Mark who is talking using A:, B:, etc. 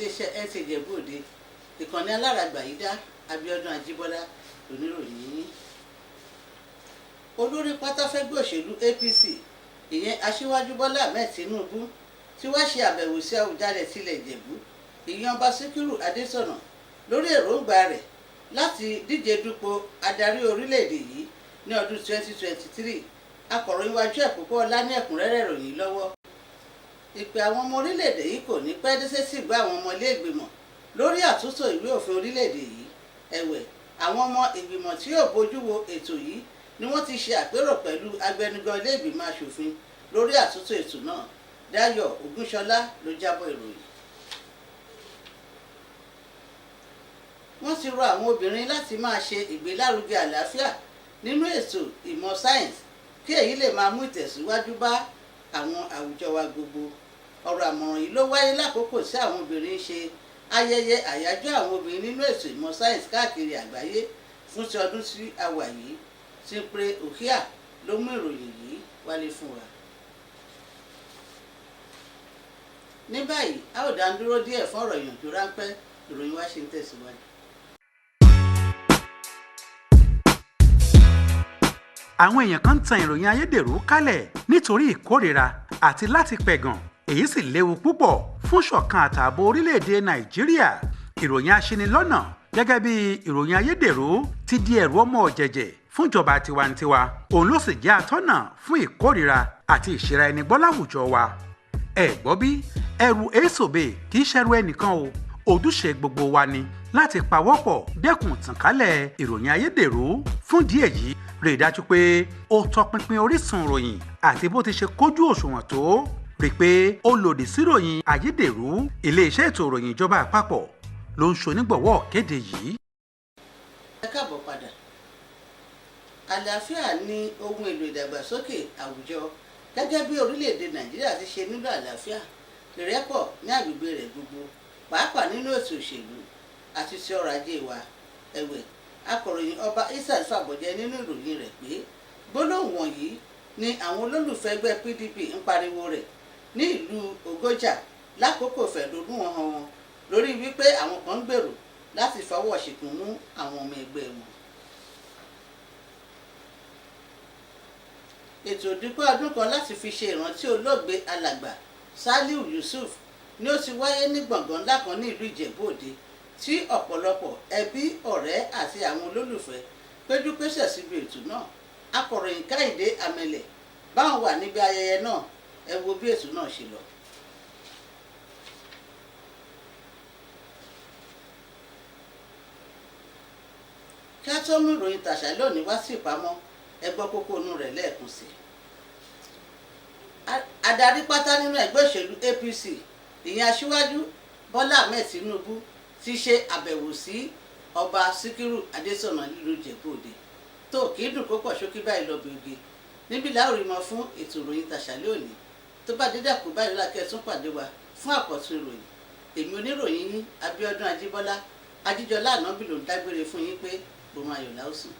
A: Iléeṣẹ́ NTA Ìjẹ̀bú Òde, ìkànnì alárágbà yìí dá. Abíọ́dún Ajíbọ́lá oníròyìn yín. Olórí pátá fẹ́gbẹ́ òṣèlú APC, ìyẹn Aṣíwájú Bọ́lá Ahmed Tinubu, tí wá ṣe àbẹ̀wò sí Àwùjalẹ̀ tilẹ̀ Ìjẹ̀bú, ìyẹn Ọba Síkírù Adésọ̀nà, lórí èròǹgbà rẹ̀ láti díje dupò adarí orílẹ̀-èdè yìí ní ọdún 2023. Akọ̀ròyìn wájú ẹ̀ púpọ̀ ọlá ní ẹ̀kúnrẹ́rẹ́ ìròyìn lọ́wọ́. Ìpè àwọn ọmọ orílẹ̀-èdè yìí kò ní pẹ́ dé sétí ìgbọ́ àwọn ọmọ ilé ìgbìmọ̀ lórí àtúntò ìwé òfin orílẹ̀-èdè yìí. Ẹ̀wẹ̀, àwọn ọmọ ìgbìmọ̀ tí yóò bójú wo ètò yìí ni wọ́n ti ṣe àpérò pẹ̀lú abẹnugan ilé ìgbìmọ̀ asòfin lórí àtúntò ètò náà. Dáyọ̀ Ògúnṣọlá ló jábọ̀ ìròyìn. Wọ́n ti rọ àwọn obìnrin láti máa ṣe ìgbélárugẹ àlàáfíà nínú ètò ìmọ̀ sáyẹ́ǹsì kí èyí lè máa mú ìtẹ̀síwájú bá àwọn àwùjọ wa gbogbo. Ọ̀rọ̀ àmọ̀ràn yìí ló wáyé lákòókò tí àwọn obìnrin ń ṣe ayẹyẹ àyájọ́ àwọn obìnrin nínú ètò ìmọ̀ sáyẹ́ǹsì káàkiri àgbáyé fún ti ọdún tí a wà yìí. Simpre Ohia ló mú ìròyìn yìí wálé fún wa. Ní báyìí, a ó dá dúró díẹ̀ fún ọ̀rọ̀ ìyànjú ráńpẹ́. Ìròyìn wa ṣe ń tẹ̀síwájú.
B: Àwọn èèyàn kan ń tan ìròyìn ayédèrú kálẹ̀ nítorí ìkórìíra àti láti pẹ̀gàn. Èyí sì léwu púpọ̀ fún ṣọ̀kan àtààbò orílẹ̀-èdè Nàìjíríà. Ìròyìn aṣinilọ́nà gẹ́gẹ́ bí ìròyìn ayédèrú ti di ẹ̀rù ọmọ ọ̀jẹ̀jẹ̀ fúnjọba tiwantiwa. Òun ló sì jẹ́ atọ́nà fún ìkórìíra àti ìṣera ẹni gbọ́ láwùjọ wa. Ẹ gbọ́ bí ẹrù èsòbè kì í ṣẹrù ẹnìkan o. Ojúṣe gbogbo wa ni láti pawọ́pọ̀ dẹ́kun ìtànkálẹ̀ ìròyìn ayédèrú. Fún díẹ̀ yìí, rí i dájú pé ó tọpinpin orísun ìròyìn àti bó ti ṣe kójú òṣùwọ̀n tó, rí i pé ó lòdì síròyìn ayédèrú. Iléeṣẹ́ ètò ìròyìn ìjọba àpapọ̀ ló ń ṣonígbọ̀wọ́ kéde yìí.
A: Ẹ káàbọ̀ padà. Àlàáfíà ni ohun èlò ìdàgbàsókè àwùjọ. Gẹ́gẹ́ bí orílẹ̀-èdè Nàìjíríà ti ṣe nílò àlàáfíà, ìrẹ́pọ̀ ní agbègbè rẹ̀ gbogbo, pàápàá nínú ètò òṣèlú àti ti ọrọ̀ ajé wa. Ẹ̀wẹ̀, akọ̀ròyìn Ọba Isaac Fàbọ̀jẹ nínú ìròyìn rẹ̀ pé gbólóhùn wọ̀nyí ni àwọn olólùfẹ́ ẹgbẹ́ PDP ń pariwo rẹ̀ ní ìlú Ògójà lákòókò fẹ̀dógún hàn wọn lórí wípé àwọn kan ń gbèrò láti fọwọ́ ṣìnkún mú àwọn ọmọ ẹgbẹ́ wọn. Ètò ìdúpẹ́ ọdún kan láti fi ṣe ìrántí olóògbé Alàgbà Saliu Yusuf ni ó ti wáyé ní gbọ̀ngàn ńlá kan ní ìlú Ìjẹ̀bú Òde, tí ọ̀pọ̀lọpọ̀ ẹbí, ọ̀rẹ́ àti àwọn olólùfẹ́ péjú pésẹ̀ síbi ètò náà. Akọ̀ròyìn Káyìndé Àmẹ̀lẹ̀ báwọn wà níbi ayẹyẹ náà. Ẹ wo bí ètò náà ṣe lọ. Kí a tó mú ìròyìn tàṣà lónìí wá sí ìpamọ́, ẹ gbọ́ kókó inú rẹ̀ lẹ́ẹ̀kan sí i. Adarí pátá nínú ẹgbẹ́ òṣèlú APC, ìyẹn Aṣíwájú Bọ́lá Ahmed Tinubu, ti ṣe àbẹ̀wò sí Ọba Síkírù Adésọ̀nà nílùú Ìjẹ̀bú Òde. Tó kì í dùn kó pọ̀, ṣókí báyìí lọ bèèrè níbi láòrí mọ fún ètò ìròyìn tàṣálẹ́ òní. Tó bá dédé àpò báyìí lákẹ́ tún pàdé wa fún àkọ́tún ìròyìn. Èmi oníròyìn yín, Abíọ́dún Ajíbọ́lá Ajíjọlá Ànábì, ló ń dágbére fún yín pé òun ayọ̀ láòsùn.